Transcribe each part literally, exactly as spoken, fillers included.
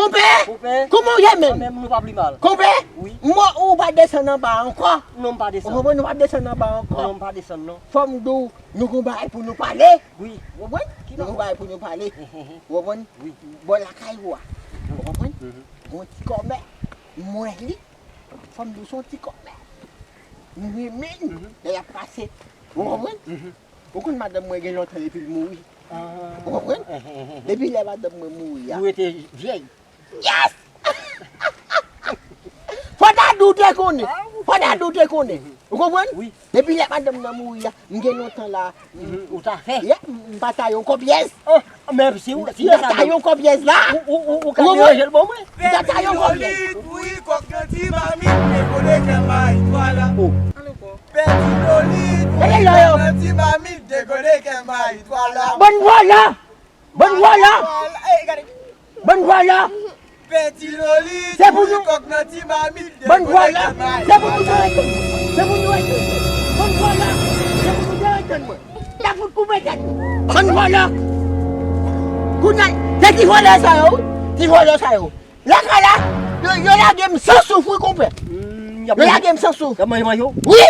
Konpè! Konpè! Kòman w ye menm? Mwen menm, nou pa pli mal. Konpè! Wi. Mwen, ou pa desann anba ankò. Non, m pa desann. Ou konprann, ou pa desann anba ankò. Non, m pa desann, non. Fò m di w, nou gon bagay pou nou pale. Wi. Ou konprann? Ki bagay? Nou gon bagay pou nou pale. Ou konprann? Wi. Bò lakay ou a. Ou konprann? Mhm. Gon ti kòmè. M wè li. Fò m di w, se yon ti kòmè. M renmen l. Mhm. Lè y ap pase. Ou konprann? Mhm. Ou konn madanm mwen gen lontan depi l mouri. Ah. Ou konprann? Depi lè madanm mwen mouri a. Ou rete vyèy. Yes! Fò ta di w te konnen. Fò ta di w te konnen. Ou konprann? Wi. Depi lè madanm nan mouri a, m gen lontan la. Mhm, ou ta fè? Yeah, m pa ta yon kòb pyès. Oh, men si ou, si m ta ta yon kòb pyès la. Ou, ou, ou, ou ka deranje l ban mwen. M ta ta yon kòb pyès. Pèdi lolit, bouyi kòk nan ti mamit, dekole kè mayi twa la. Oh. Pèdi lolit, bouyi kòk nan ti mamit, dekole kè mayi twa la. Bann vòlè! Bann vòlè! Bann vòlè! Pèdi lolit, bouyi kòk nan ti mamit, dekole kè mayi twa la. Se pou nou, se pou nou arete. Se pou nou arete. Bann vòlè! Se pou nou arete mwen. Ta fout koupe tèt nou. Bann vòlè! Kounye a, se ti vòlè sa yo, wi. Ti vòlè sa yo. Lakay la, yo, yo lage m san souf, wi, konpè. Mm, y ap Yo manje. Lage m san souf. Y ap manje manje w? Wi!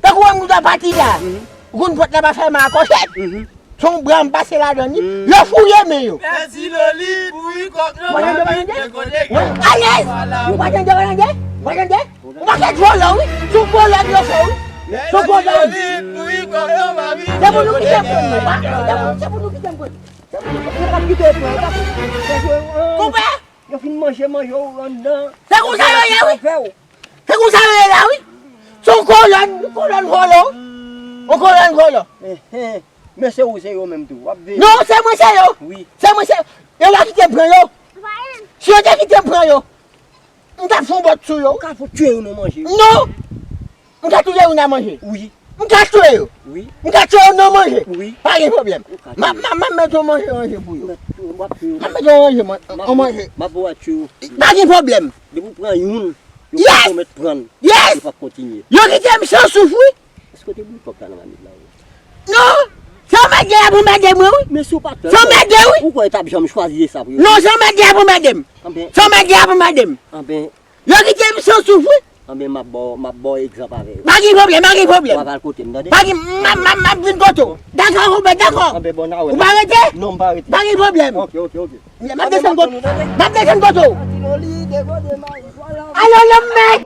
Tankou wè m ta pati la. Mhm. Ou konn pòt la pa fèmen a kòchèt. Mhm. Se yon bra m pase ladan li. Mhm. Yo fouye men yo. Pèdi lolit, bouyi kòk nan mamit, dekole kè mayi twa la. Ou pa tande, ou pa tande? Ou pa tande? Ou pa tande? Ou pa tande vòlè, wi. Se yon vòlè yo fè, wi. Se yon vòlè, wi. Se pou nou kite m pran, wi. Se pou nou kite m pran. Se pou nou kite m pran. Konpè! Yo fin manje, manje w anndan. Se konsa yo ye, wi. Se konsa yo ye la, wi. Se yon kolòn, yon kolòn vòlò. Yon kolòn vòlò. Eh, eh. Men se ou, se yo menm tou. W ap veye. Non, se mwen, se yo. Wi. Se mwen, se yo. Yo pa kite m pran yo. Si yo te kite m pran yo, m t ap fè yon bòt sou yo. Ou ka fout tiye yo nan manje. Non. M ka touye yo nan manje. Wi. M ka touye yo. Wi. M ka touye yo nan manje. Wi. Pa gen pwoblèm. Ou ka touye yo. M ap, m ap, m ap mete yon manje ranje pou yo. M ap touye yo, m ap touye yo. M ap mete yon ranje man-, yon manje. M ap, m ap ba w touye yo. Pa gen pwoblèm. Depi w pran youn, yo pwomèt pran. Yes! Yo p ap kontinye. Yo kite m san souf, wi. Èske w te bouyi kòk la nan mamit la, wi? Non! Se anmède y ap anmède mwen, wi. Men si w pa t fè. Se anmède, wi. Ou kwè yo t ap janm chwazi sa pou yo? Non, se anmède y ap anmède m. Anben. Se anmède y ap anmède m. Anben. Yo kite m san souf, wi. Anben, m ap ba w, m ap ba w egzanp avè yo. Pa gen pwoblèm, pa gen pwoblèm. W ap al kote m, tande? Pa gen, m ap, m ap, m ap vin kote w. Dakò, konpè, dakò. Anben, bon, n a wè. Ou pa rete? Non, m pa rete. Pa gen pwoblèm. Ok, ok, ok. M ap desann kote, m ap desann kote w. Alo, lòm mèt!